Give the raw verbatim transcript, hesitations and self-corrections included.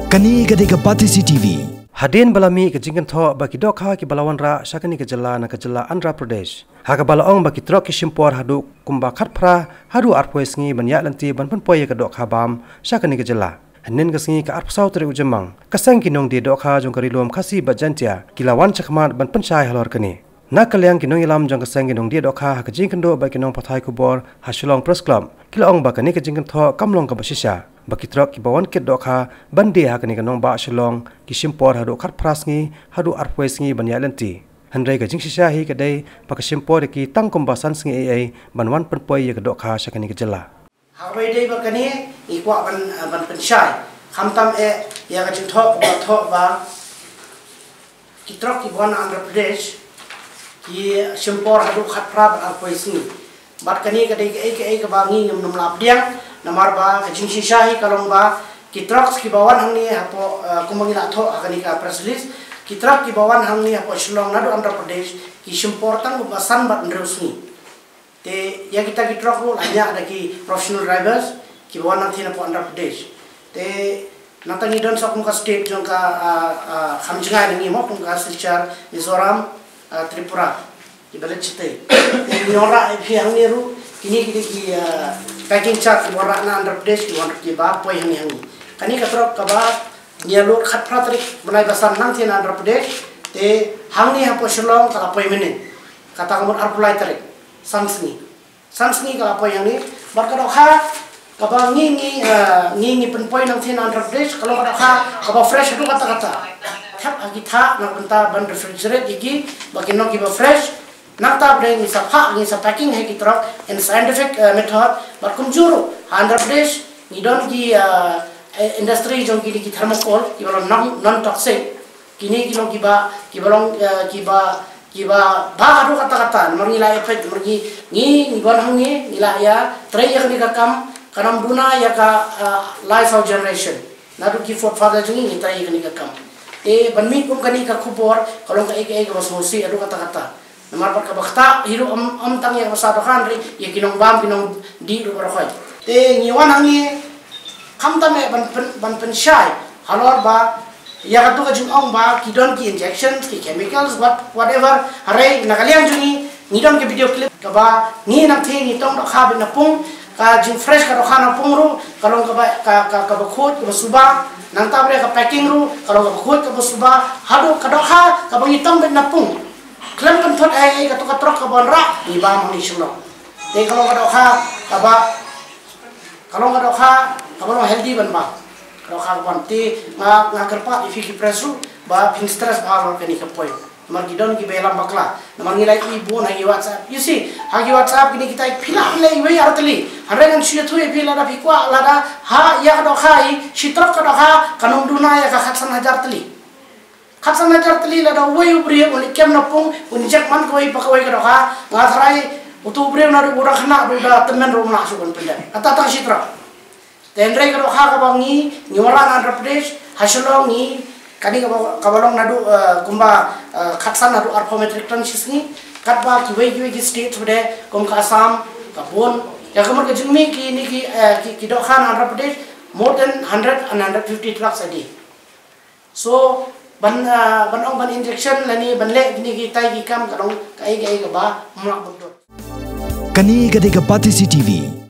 Kane ka dei ka Batesi T V. Hadien ba la mih ka jingkynthoh ba ki dohkha kiba la wanrah sha kane ka jylla na ka jylla Andhra Pradesh, ha kaba la ong ba ki trok ki shim por haduh kumba khatphra haduh arphew sngi ban ïaid lynti ban pynpoi ïa ka dohkha bam sha kane ka jylla. Hynnin ka sngi, ka arphew saw tarik u Jymmang, ka seng ki nongdie dohkha jong ka Ri Lum Khasi bad Jaiñtia ki la wan shakhmat ban pynshai halor kane. Na ka liang ki nongïalam jong ka seng ki nongdie dohkha ha ka jingïakynduh bad ki nongpathai khubor ha Shillong Press Club, ki la ong ba kane ka jingkynthoh kam long kaba shisha ba ki trok kiba wan kit dohkha ban die ha kane ka nongbah Shillong ki shim por haduh khatphra sngi haduh arphew sngi ban ïaid lynti. Hynrei ka jingshisha hi ka dei ba ka shim por ïa ki tang kumba san sngi eiei ban wan pynpoi ïa ka dohkha sha kane ka jylla. Ha kaba ïadei bad kane, ngi kwah ban, eh, ban pynshai, khamtam eh ïa ka jingthoh kaba thoh ba ki trok kiba wan na Andhra Pradesh ki shim por haduh khatphra bad arphew sngi. Bad kane ka dei kaei kaei kaba ngi ngim nym lah pdiang, namar ba ka jingshisha hi ka long ba ki trok kiba wan hangne hapoh, eh, kumba ngi la thoh ha kane ka press release, ki trok kiba wan hangne hapoh Shillong naduh Andhra Pradesh ki shim por tang kumba san bad hynriew sngi. Te ïa kita ki trok ruh la ñiah da ki professional drivers kiba wan nangtei napoh Andhra Pradesh. Te nangta ngi don sa kum ka state jong ka, ah, ah, kham jngai na ngi mo, kum ka Silchar, Mizoram, ah, Tripura, kiba leit shatei. Te ngi wanrah ïa phi hangne ruh, kine ki dei ki, ah, packing truck kiba wanrah na Andhra Pradesh, kiba wanrah kiba poi hangne hangne. Kane ka trok kaba ngi ïa load khatphra tarik bnai ba san nangtei na Andhra Pradesh, te hangne hapoh Shillong ka la poi mynnin. Kata ka mut arphew lai tarik, san sngi. San sngi ka la poi hangne, bad ka dohkha kaba ngi, ngi, eh, ngi, ngi pynpoi nangtei na Andhra Pradesh, ka long ka dohkha kaba fresh haduh katta katta. Thep ha ki thah na ka bynta ban refrigerate ïa ki, ba kin long kiba fresh. Nangta ba dei ngi sa phah, ngi sa packing ha ki trok in scientific, eh, method, bad kumjuh ruh ha Andhra Pradesh ngi don ki, eh, eh, industry jong kine ki thermocol, kiba long non, non toxic. Kine ki long kiba, kiba long, eh, kiba, kiba bha haduh katta katta, namar ngi la ïa peit, namar ngi, ngi, ngi wan hangne, ngi la ïa trei ïa kane ka kam, kan ym duna ïa ka, eh, lai saw generation. Naduh ki forefather jong ngi, ngi trei ïa kane ka kam. Te ban mih kum kane ka khubor, ka long kaei kaei kaba sngewsih haduh katta katta. Namar bad kaba ktah hi ruh ym, ym tang ïa kaba sah dohkha hynrei ïa ki nongbam, ki nongdie ruh baroh khoit. Te ngi wan hangne khamtam eh ban pyn, ban pynshai halor ba ïa katu ka jingong ba ki don ki injections, ki chemicals, what, whatever. Hynrei na ka liang jong ngi, ngi don ki video clip kaba ngi nangtei ngi tong dohkha beit na pung, ka jingfresh ka dohkha na pung ruh ka long kaba, ka, ka, kaba khuid kaba suba. Nangta ba dei ka packing ruh ka long kaba khuid kaba suba. Haduh ka dohkha kaba ngi tong beit na pung, khlem pynthut ei ei, katu ka trok kaba wanrah ngi bam hangne Shillong. Te ka long ka dohkha kaba, ka long ka dohkha kaba long healthy ban bam. Ka dohkha kaba, te nga, nga kyrpad ïa phi ki press ruh ba phin stress bha halor kane ka point. Namar ki don kiba ïalam bakla, namar ngi la ïohi bun ha ki WhatsApp. You see, ha ki WhatsApp kine kita, phi lah ban leh iwei ar tylli. Hynrei ngan shu ïathuh ïa phi, lada phi kwah, lada ha ïa ka dohkha hi, shi trok ka dohkha kan ym duna ïa ka khatsan hajar tylli. Khatsan hajar tylli, lada uwei u briew un leit kem na pung, un inject man kawei pa kawei ka dohkha, nga tharai utu u briew naduh u dang khynnah ruh, da tymmen ruh um lah shuh ban pyndep. Kata tang shi trok. Te hynrei ka dohkha kaba ngi, ngi wanrah na Andhra Pradesh, ha Shillong ngi, kane kaba, kaba long naduh, eh, kumba, eh, khatsan haduh arphew metric ton shi sngi, katba kiwei kiwei ki state ba dei kum ka Assam, ka bun, ïa ka mut ka jingmih kine ki, eh, ki, ki dohkha na Andhra Pradesh, more than hundred and hundred fifty trucks a day. So ban, ah, ban ong ban injection lane ban leh kine kita ki kam ka long kaei kaei kaba mlak bynta. Kane ka dei ka Batesi T V.